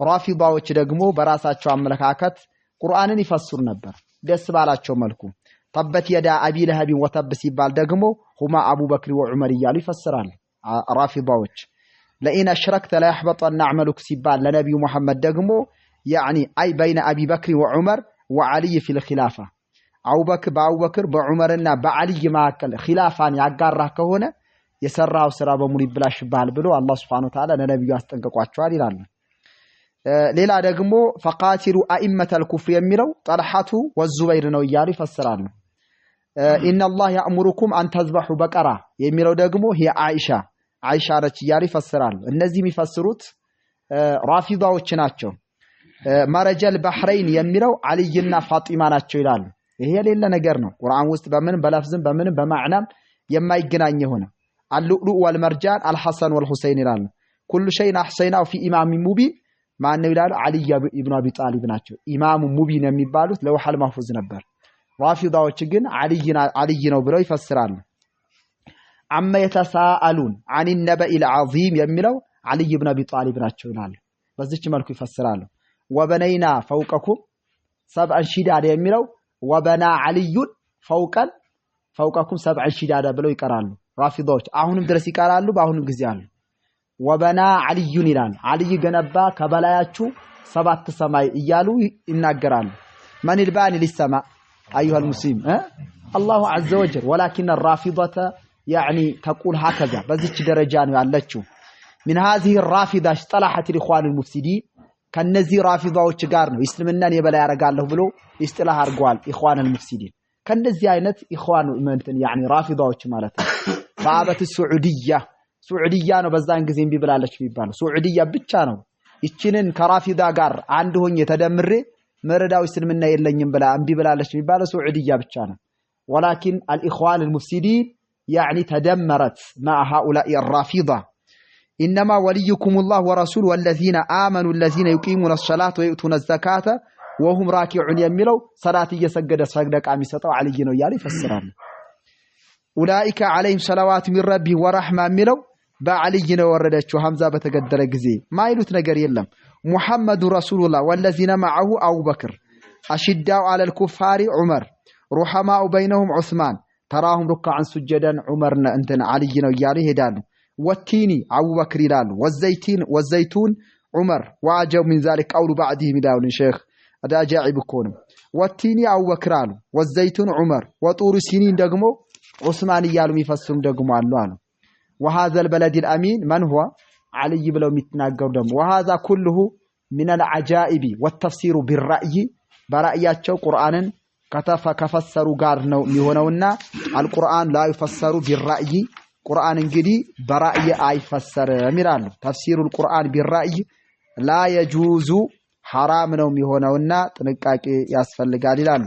ራፊዳዎች ደግሞ በራሳቸው አመለካከት ቁርአንን ይፈስሩ ነበር ደስ ባላቸው መልኩ። تبت يدا أبي لهب وتب ሲባል ደግሞ هما أبو بكر وعمر እያሉ ይፈስራሉ ራፊዳዎች። لئن أشركت ليحبطن عملك ሲባል ለነቢዩ ሙሐመድ ደግሞ يعني أي بين أبي بكر وعمر وعلي في الخلافة፣ በአቡበክር በዑመርና በዓልይ መካከል ኺላፋን ያጋራህ ከሆነ የሰራው ስራ በሙሉ ይብላሽብሃል ብሎ አላህ سبحانه وتعالى ለነቢዩ አስጠንቅቋቸዋል ይላሉ። ሌላ ደግሞ فقاتلوا أئمة الكفر የሚለው طلحة والزبير ነው እያሉ ይፈስራሉ። إن الله يأمركم أن تذبحوا بقرة የሚለው ደግሞ هي عائشة፣ አይሻ ነች እያሉ ይፈስራሉ። እነዚህ የሚፈስሩት ራፊዳዎች ናቸው። مرج البحرين የሚለው አልይና ፋጢማ ናቸው ይላሉ። ይሄ የሌለ ነገር ነው። ቁርአን ውስጥ በምንም በለፍዝም በምንም በማዕናም የማይገናኝ የሆነ። اللؤلؤ والمرجان الحسن والحسين ይላሉ። كل شيء أحصيناه في إمام مبين ማን ነው ይላሉ? ዓልይ ኢብኑ አቢ ጣሊብ ናቸው። إمام مبين የሚባሉት لوح المحفوظ ነበር። ራፊዳዎች ግን ዓልይ ነው ብለው ይፈስራሉ። عم يتساءلون عن النبإ العظيم የሚለው ዓልይ ኢብኑ አቢ ጣሊብ ናቸው ይላሉ። በዚች መልኩ ይፈስራሉ። وبنينا فوقكم سبعا شدادا የሚለው وبنى علي فوقا فوقكم سبعا شدادا ብለው ይቀራሉ። ራፊዳዎች አሁንም ድረስ ይቀራሉ። በአሁኑ ጊዜ አሉ። وبنى علي ይላሉ። ዓልይ ገነባ ከበላያችሁ ሰባት ሰማይ እያሉ ይናገራሉ። من الباني للسماء أيها المسلم؟ الله عز وجل، ولكن الرافضة يعني تقول هكذا። በዚች ደረጃ ነው ያለችው። من هذه الرافضة اصطلحت الإخوان المفسدين። ከነዚህ ራፊዳዎች ጋር ነው እስልምናን የበላይ ያደርጋለሁ ብሎ اصطلاح አድርገዋል إخوان المفسدين። ከነዚህ አይነት ኢኽዋን እንትን يعني ራፊዳዎች ማለት ነው። فأبت السعودية፣ ሱዑዲያ ነው በዛን ጊዜ እምቢ ብላለች የሚባለው ሱዑዲያ ብቻ ነው። ይችንን ከራፊዳ ጋር አንድ ሆኜ ተደምሬ መረዳው እስልምና የለኝም ብላ እምቢ ብላለች የሚባለው ሱዑዲያ ብቻ ነው። ولكن الإخوان المفسدين يعني تدمرت مع هؤلاء الرافضة። إنما وليكم الله ورسوله والذين آمنوا الذين يقيمون الصلاة ويؤتون الزكاة وهم راكعون የሚለው ሰላት እየሰገደ ሰደቃ የሚሰጠው ዓልይ ነው እያሉ ይፈስራሉ። أولئك عليهم صلوات من ربهم ورحمة የሚለው በዓልይ ነው የወረደችው ሐምዛ በተገደለ ጊዜ። ማይሉት ነገር የለም። محمد رسول الله والذين معه አቡበክር፣ أشداء على الكفار ዑመር፣ رحماء بينهم ዑስማን፣ تراهم ركعا سجدا ዑመር እንትን ዓልይ ነው እያሉ ይሄዳሉ። والتين አቡበክር ይላሉ። والزيتين والزيتون ዑመር። وأعجب من ذلك قول بعضهم ይላሉ ሼክ፣ አጃኢብ እኮ ነው። والتين አቡበክር አሉ፣ والزيتون ዑመር፣ وطور سينين ደግሞ ዑስማን እያሉ የሚፈስሩም ደግሞ አሉ። وهذا البلد الأمين من هو؟ ዓልይ ብለው የሚናገሩ ደግሞ። وهذا كله من العجائب والتفسير بالرأي፣ በራእያቸው ቁርአንን ከፈሰሩ ጋር ነው የሚሆነውና القرآن لا يفسر بالرأي፣ ቁርአን እንግዲህ በራእይ አይፈሰርም ይላሉ። تفسير القرآن بالرأي لا يجوز፣ ሐራም ነው የሚሆነውና ጥንቃቄ ያስፈልጋል ይላሉ።